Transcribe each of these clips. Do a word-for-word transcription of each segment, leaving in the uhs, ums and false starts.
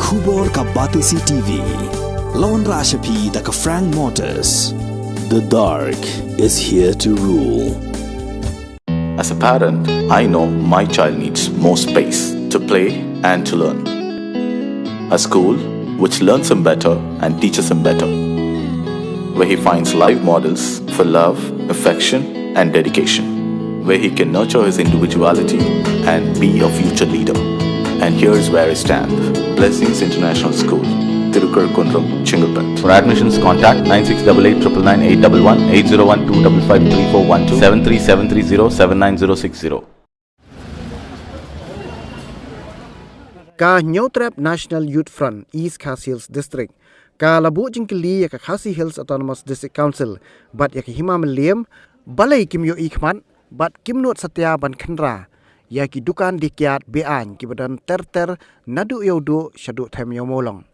Khubor ka Batesi T V. Lawan Rashapi da ka Frank Motors. The dark is here to rule. As a parent, I know my child needs more space to play and to learn. A school which learns him better and teaches him better, where he finds live models for love, affection, and dedication, where he can nurture his individuality and be a future leader. And here's where I stand. Blessings International School, Tirukar Kundrum, Chengalpet. For admissions, contact nine six double eight triple nine eight double one, eight zero one two double five three four one two, seven three seven three zero seven nine zero six zero. Ka Hynñiewtrep National Youth Front, East Khasi Hills District, ka la buh jingkylli ïa ka Khasi Hills Autonomous District Council bad ïa ka Hima Mylliem, balei kim ïohi khmat bad kim nud satia ban khynra ïa ki dukan die kiad be-aiñ kiba don ter ter naduh Ïewduh shaduh them Ïewmawlong.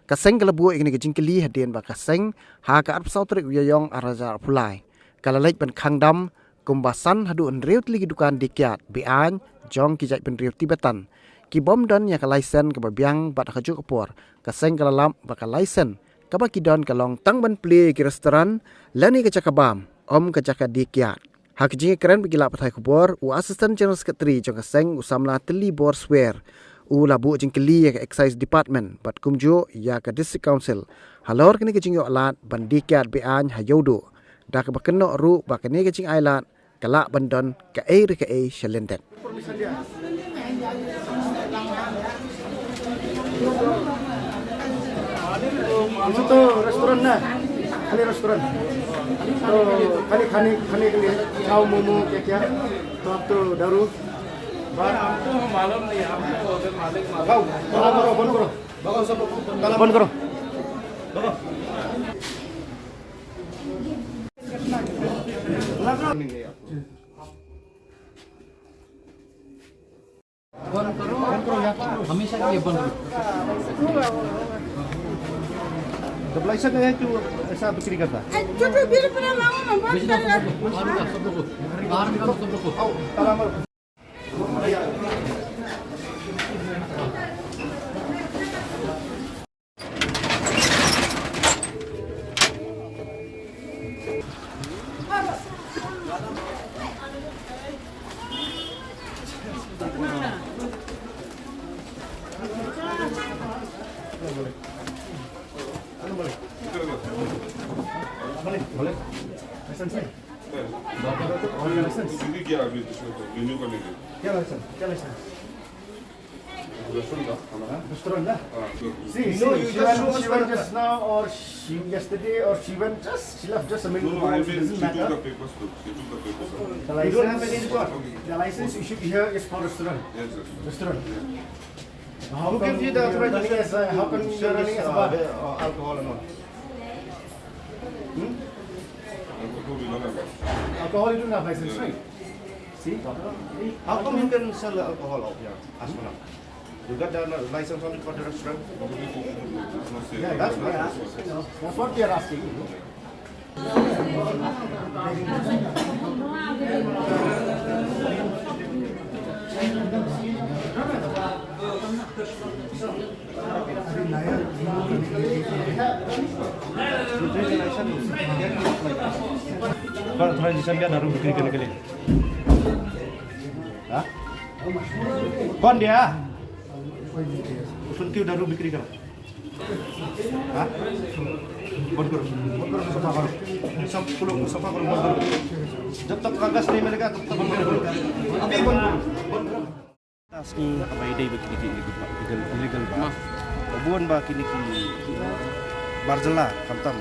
Ka seng ka la buh ïa kane ka jingkylli hadien ba ka seng ha ka arphew saw tarik u Ïaïong arhajar arphew lai ka la leit ban khang dam kumba san haduh hynriew tylli ki dukan die kiad be-aiñ jong ki jaitbynriew Tibetan ki bym don ïa ka laisen kaba biang, bad ha kajuh ka por ka seng ka la lap ba ka laisen kaba ki don ka long tang ban plie ïa ki restaurant lane ka jaka bam, ym ka jaka die kiad. Ha ka jingïakren bad ki lad pathai khubor, u Assistant General Secretary jong ka seng, u samla Tillibor Swer, u la buh jingkylli ïa ka Excise Department bad kumjuh ïa ka District Council halor kane ka jingïoh lad ban die kiad be-aiñ ha Ïewduh, da kaba kynnoh ruh ba kane ka jingai lad ka lah ban don kaei re kaei sha lyndet. Itu restaurant na. Kali restaurant. To kali khane khane ke liye chow momo kya kya. To ab to daru. Bas. हमको मालूम नहीं, हमको उधर मालिक मालूम. Karo, band karo. Band karo. बंद करो, हमेशा के लिए बंद करो। जब लाइसेंस नहीं है तो ऐसा बिक्री करता है। ए, छोटे बिल पर लाओ ना, बंद कर। बाहर निकाल, सब लोगों को। बाहर निकाल, सब लोगों को। आओ, ताला मारो। लाइसेंस है? और लाइसेंस? दीदी क्या अभी रिन्यू करने के? क्या लाइसेंस? क्या लाइसेंस? रेस्टोरेंट का खाना। हाँ, रेस्टोरेंट ना? हाँ, तो See, you know, see, you she just went, she went just now, or she yesterday, or she went just, she left just a minute ago. No, no, I mean, she took the papers too. She took the papers. The license, the license issued here is for restaurant. Yes, yes. Restaurant. Yeah. Who gives you the authorization? How come you are running as a, how come you are running as a bar? Alcohol and all. Hmm? Alcohol, we don't have license. Alcohol, you don't have license, right? See? How come you can sell alcohol out here? As for now. You got the license only for the restaurant? Yeah, that's what, that's what we are asking, you know. कौन ऑथराइजेशन दिया दारू बिक्री करने के लिए? हाँ? कौन दिया? उसने क्यों दारू बिक्री करा? हाँ? बंद करो, बंद करो, सफा करो। सब लोग सफा करो, बंद करो। जब तक कागज नहीं मिलेगा, तब तक बंद करो। अभी बंद करो, बंद करो। Sngi ha kaba ïadei bad kine ki illegal, illegal, illegal bar. Bun ba kine ki bar jylla khamtam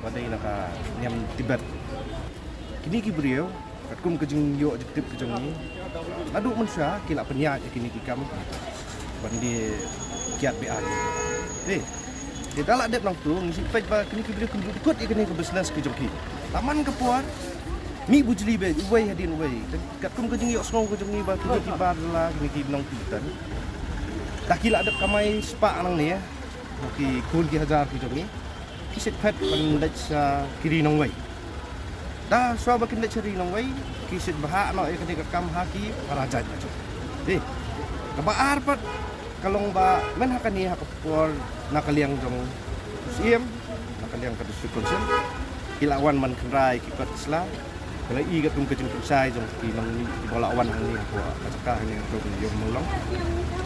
ba dei na ka niam Tibet. Kine ki briew, katkum ka jingïoh jingtip ka jong ngi, naduh mynshuwa ki la pynïaid ïa kine ki kam ban die kiad be-aiñ. Eh, te da la dep nangtu, ngi shu peit ba kine ki briew kim ju dkut ïa kane ka business ka jong ki. Tang man ka por, mih bujli beit, uwei hadien uwei. Katkum ka jingïohsngew ka jong ngi ba kine ki bar jylla, kine ki nongthied, da ki la dep kamai spah nangne, ki khun ki hajar ki jong ngi. Ki shu phet ban leit sha ki ri nongwei. Da shuwa ba kin leit sha ri nongwei, ki shu bha noh ïa kane ka kam ha ki para jait. Dei, kaba ar pat, Ka long ba mynta ha kane ha ka por na ka liang jong u Syiem, na ka liang ka District Council, ki la wan ban kynra ïa ki kot ki sla. Ka la i katkum ka jingpynshai jong ki nongmih kiba la wan hangne ha ka jaka hangne ha ka ïew Mawlong.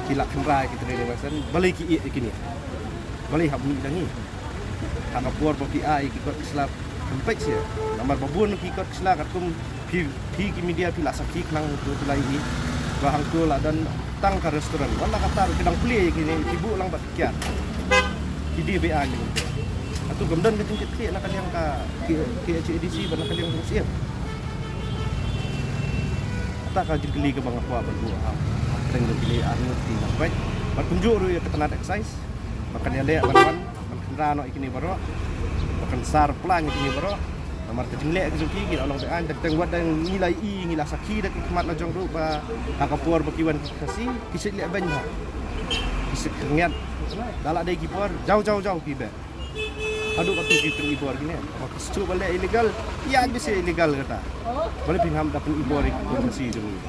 Ki la kynra ïa ki training license, balei ki ïeh ïa kine? Balei hap mih da ngi? Ha ka por ba phi ai ki kot ki sla, phi peit seh. Namar ba bun ki kot ki sla katkum phi, phi ki media phi la sakhi khnang, to phi la ïohi ba hangto la don tang ka restaurant. Wat la katta ruh ki dang plie ïa kine, ki buh lang bad ki kiad. Ki die bad ai lynti. Hato kam don ka jingkitkhlieh na ka liang ka K-, KHADC bad na ka liang jong u Syiem? Kata ka jingkylli kaba nga kwah ban buh ha, ha pdeng jong kine ar ngut ki nongpeit. Bad kumjuh ruh ïa ka tnat excise ba kan ïaleh ban wan ban kynra noh ïa kine baroh, ba kan sar plan ïa kine baroh. Namar ka jingleh ka jong ki, ngi la long bad ai, teng teng wat da ngi la ïohi, ngi la sakhi da ki khmat la jong ruh ba ha ka por ba ki wan ki Khasi, ki shait leh beiñ bha. Ki shait khyndiat. Da la dei ki por jaw jaw jaw ki beh. Haduh katto ki pynibor kine. Ba ki shu ba leh illegal, ïa ki shu illegal kata. Balei phin hap da pynibor ïa ki Khasi jong ngi?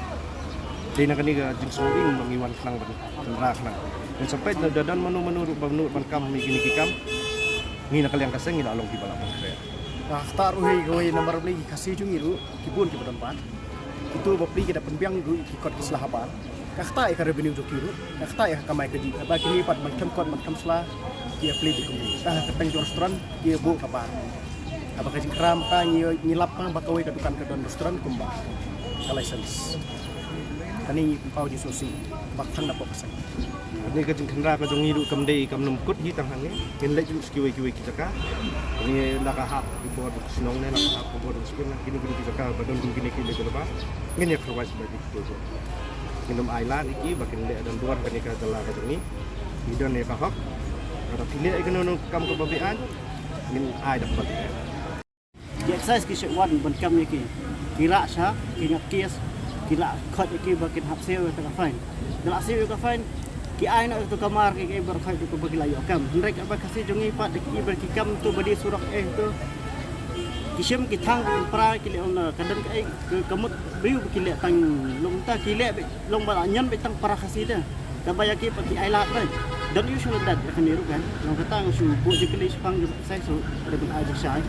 Dei na kane ka jingsngewbha ba ngi wan khnang ban kynra khnang. Ngan sa peit lada don mano mano ruh ba mut ban kam ïa kine ki kam, ngi na ka liang ka seng ngi la long kiba la pynkhreh. Nga kata ruh hi kawei namar balei ki Khasi jong ngi ruh ki bun kiba don bad kito bapli ki da pynbiang ruh ki kot ki sla habar. Ka kata ïa ka revenue jong ki ruh, ka kata ïa ka kamai kajih. Haba kine pat ban khlem kot ban khlem sla, ki ïa plie ki kumne. Ka ha ka pdeng jong restaurant ki ïa buh ka bar. Haba ka jingkynra mynta ngi, ngi lap ba kawei ka dukan ka don restaurant kumba ka license. Kane ngi pynpaw jingsngewsih ba tang na pok ka seng. Kane ka jingkynra ka jong ngi ruh kam dei, kam nym kut hi tang hangne. Ngin leit ruh sha kiwei kiwei ki jaka. Kane la ka hap ki bor shnong ne la ka hap ki bor shnong, kine kine ki jaka ba don kum kine ki illegal ba ngin ïa kyrwai sha ba ki. Ngin ym ai lad ïa ki ba kin leh don duwan kane ka jylla ka jong ngi. Ki don ïa ka hok. Lada phi leh ïa kano kano ka kam kaba beaiñ, ngin ai da kaba beaiñ. Ki excise ki shait wan ban kam ïa ki. Ki rah sha, ki ngat case, ki la khot ïa ki ba kin hap siew ïa ka fine. Da la siew ïa ka fine, ki ai noh ïa ka mar ki, ki bar khot ïa ka ba ki la ïoh kam. Hynrei kaba Khasi jong ngi pat da ki bar ki kam to ba die surok eh to. Ki shim ki thang ki pra ki leh ong na ka don ka ei ka, ka mut briew ba ki leh tang long ta ki leh ba long ba la ñion ba tang para Khasi te. Kaba ïa ki pat ki ai lad ba. Don ïa u shu leh dat ïa kane ruh kan. Long kata nga shu buh jingkylli shaphang jong ka excise, shu da ban ai jingshai.